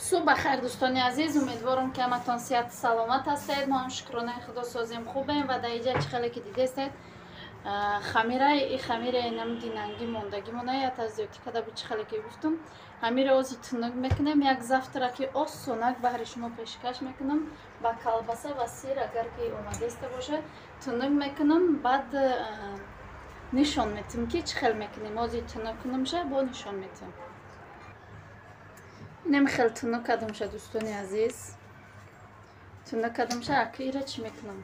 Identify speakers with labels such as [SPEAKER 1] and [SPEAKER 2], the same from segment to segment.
[SPEAKER 1] Субҳ бахайр, дӯстони азиз. Умедворам, ки ҳаматон сиҳату саломат ҳастед. Мо ҳам, шукронаи Худо, созем, хубем. Ва дар иҷа чӣ хеле ки дидестед, хамираи и хамираи намуди нанги мондагимона ята зиёдтӣ када буд. Чӣ хеле ки гуфтум, ҳамиро ози тунук мекунем. Як завтраки осонак баҳри шумо пешкаш мекунам ба колбаса ва сир. Агар ки омадеста бошад, тунук мекунам, баъд нишон метим, ки чӣ хел мекунем. Ози тунук кунумша, бо нишон метим. Инам хел тунук кардамша, дӯстони азиз, тунук кардамша. Аки ира чӣ мекунам?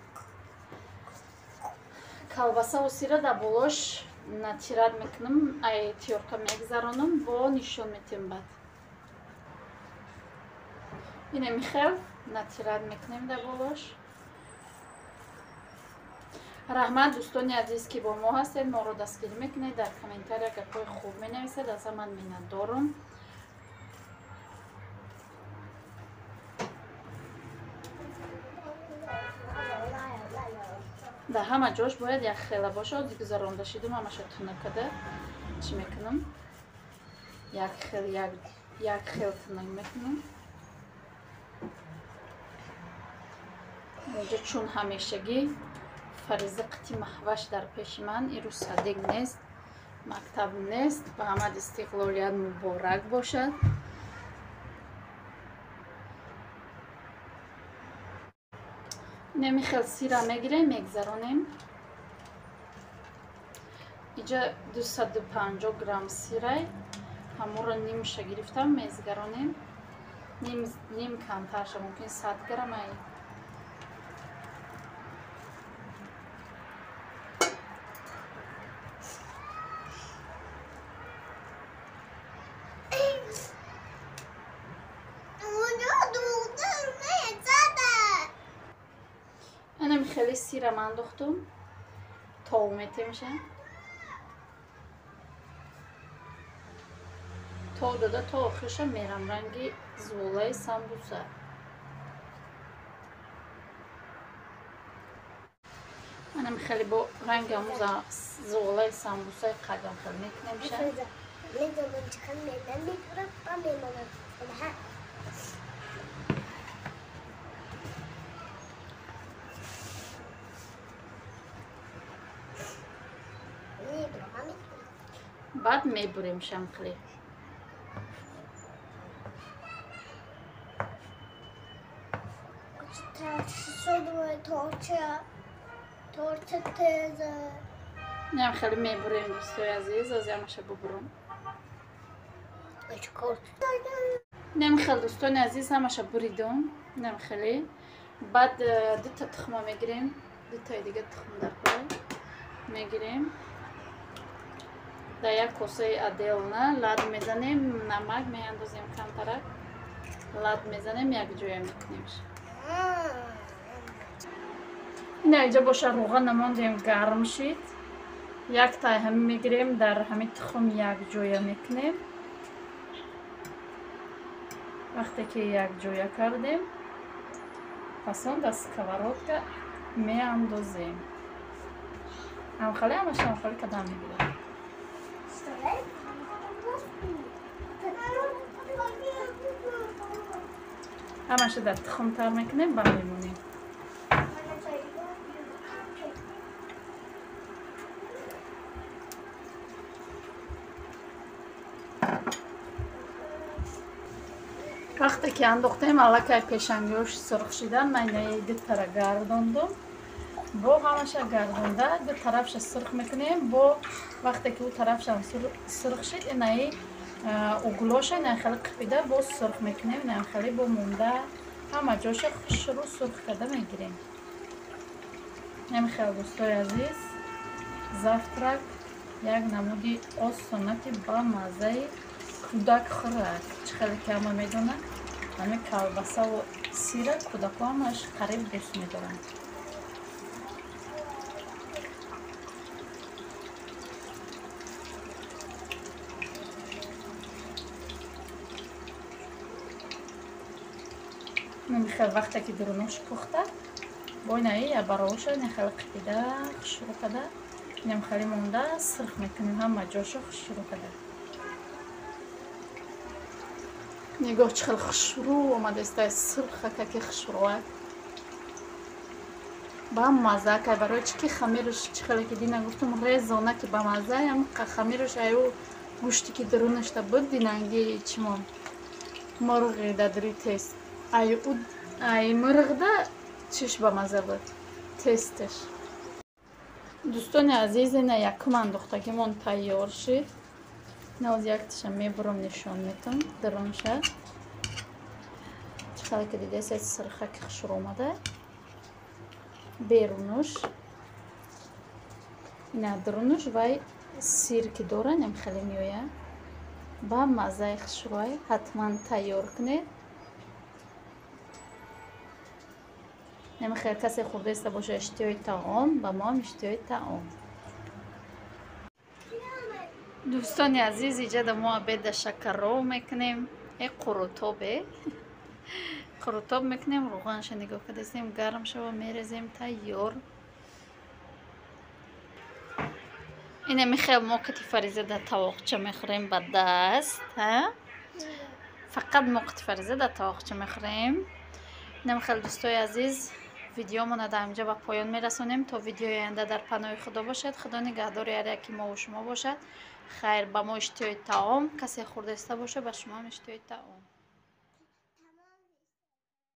[SPEAKER 1] Колбасаву сира дар болош натирать мекунам, ай тёрка мегзаронам, бо нишон метем баъд. Инами хел натирать мекунем дар болош. Раҳмат, дӯстони азиз, ки бо мо ҳастед, моро дастгирӣ мекунед, дар комментария гапҳои хуб менависед. Аз ҳаман миннатдорум. Дар ҳама ҷош бояд як хела бошад. Гузаронда шидум, ҳамаша тунук када чӣ мекунам, як хел, як хел тунук мекунам. Инҷо, чун ҳамешагӣ, Фариза қити Маҳваш дар пеши ман. Ирӯз садик нест, мактаб нест. Ба ҳамад истиқлолият муборак бошад. Инами хел сира мегирем, мегзаронем. Иҷа 250 грамм сирай, ҳамуро нимша гирифтам, мезгаронем. Ним камтарша, мумкин 100 граммай. Анами хеле сира ман андохтум, тов метемша. Тов дода, то охирша мерам, ранги зуволаи самбуса. Анами хеле бо ранги ҳаму зуволаи самбусаи қадам хел мекунемша.
[SPEAKER 2] Медонам, чӣ мебурам ва мемонам.
[SPEAKER 1] Баъд мебурем шамқили. Ням хеле мебурем, дӯстои азиз, аз ямаша бубурам. Ням хел, дӯстони азиз, ҳамаша буридум. Ням хеле. Баъд дута тухма мегирем, дутаи дига тухм дар пой мегирем. Дар як косаи отдельно лат мезанем, намак меандозем камтарак, лат мезанем, якҷоя мекунем. Ина иҷа боша, рӯға намондем, гарм шид. Як тай ҳами мегирем, дар ҳами тухм якҷоя мекунем. Вақте ки якҷоя кардем, пас он дар сковородка меандозем. Ҳамхеле ҳамаша ҳамхеле кадам мегирем. Ҳамаша дар тухм тар мекунем, ба мемонем. Вақте ки андохтем, аллакай пешангиҳош сурх шидан. Ман инаи дутара гардондум, бо ҳамаша гардонда, ду тарафша сурх мекунем. Бо вақте ки ӯ тарафшам сурх шид, инаи углоша инаи хеле қипида боз сурх мекунем. Инаи хеле бо монда ҳама ҷоша хушрӯ сурх карда мегирем. Ҳами хел, дӯстои азиз, завтрак як намуди осонаки ба маззаи кӯдак хӯрак. Чӣ хеле ки ҳама медонад, ҳами колбасаву сира кӯдако ҳамаш қариб дӯст медоранд. Хел вақте ки дурунош пухта, бо инаи ябароша ина хеле қипида хушрӯ када, инам хеле монда сурх мекунем, ҳама ҷошо хушрӯ када. Нигоҳ, чӣ хел хушрӯ омадааста, сурхака ки хушрӯа, ба мазза кай. Барои чӣ ки хамираш, чӣ хеле ки дина гуфтум, резона ки ба маззаям хамираш аю гӯшти ки дарунашта буд, динанги чимон мурғи дадри тест, ай ай мурғда чиш ба мазза буд тесташ. Дӯстони азиз, ина якум андохтагимон тайёр шид. Ноз якташа мебурам, нишон метам дарунша. Чӣ хеле ки дидесед, сирхаки хушрӯ омада берунуш, ина дарунуш вай сир ки дора, нем хеле меояд ба маззаи хушрӯай. Ҳатман тайёр кунед. Намехел касе хӯрдаиста боша, иштиҳои таом, ба моам иштиҳои таом. Дӯстони азиз, иҷада мо обеда шакарров мекунем, э қурутобе қурутоб мекунем. Рӯғанша нигоҳ кардастем, гарм шава, мерезем, тайёр. Ина михел мо кати Фариза дар тавоқча мехӯрем ба даст, фақат мо кати Фариза дар тавоқча мехӯрем. Инам хел, дӯстои азиз, видеомона дар инҷа ба поён мерасонем. То видеои оянда дар паноҳи Худо бошед. Худо нигаҳдори ҳар яки мову шумо бошад. Хайр, ба мо иштиҳои таом, касе хӯрдаиста боша, ба шумоам иштиҳои таом.